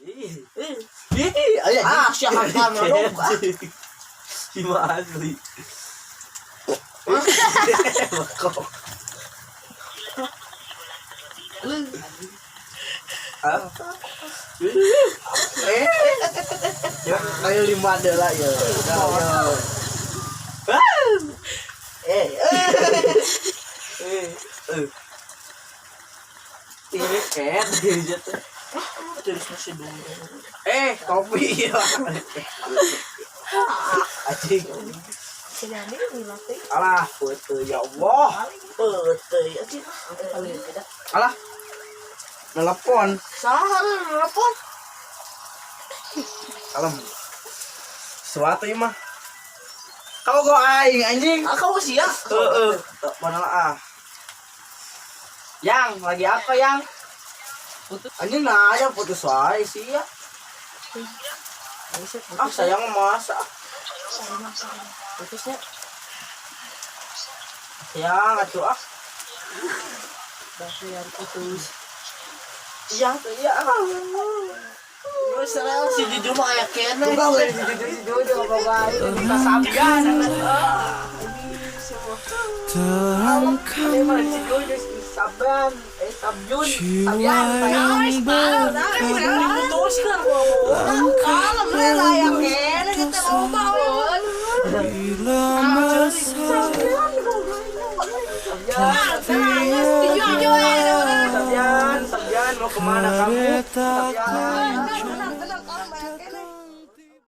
Ih. Ih. Ih, aya. Ah, siapa kan manuk, ah. Si mah asli. Kok. Ah. Eh, ya, kayak lima adalah ya. Ya. Eh, eh. Eh, eh. Ini ket gitu. Terus masih dulu. Eh, kopi. Anjing. Sini ambil lima teh. Alah, peuteui ya Allah. Peuteuy anjing. Paling tidak. Alah. Nelpon. Saha nelpon? Kalem. Sesuatu ieu mah. Kamu kok aing anjing? Ah, kau sih ya. Heeh. Mana lah ah. Yang, lagi apa yang? Putus. Anjing nanya putus wae sih ya. Ah, sayang masa. Putusnya. Sayang atuh ah. Yang putus. Iya, tuh iya. Terus si Juju mah kayak kene. Bukan boleh si Juju, si Juju apa baik. Kita sambian. Terangkan Si Juju si Saban, eh Sabyun, jiwa Sabian, yang berkabung. Putuskan. Kalem lah yang kene kita mau bawa. Bila masa Juju. Sabian, Sabian mau kemana kamu? kereta Sabian.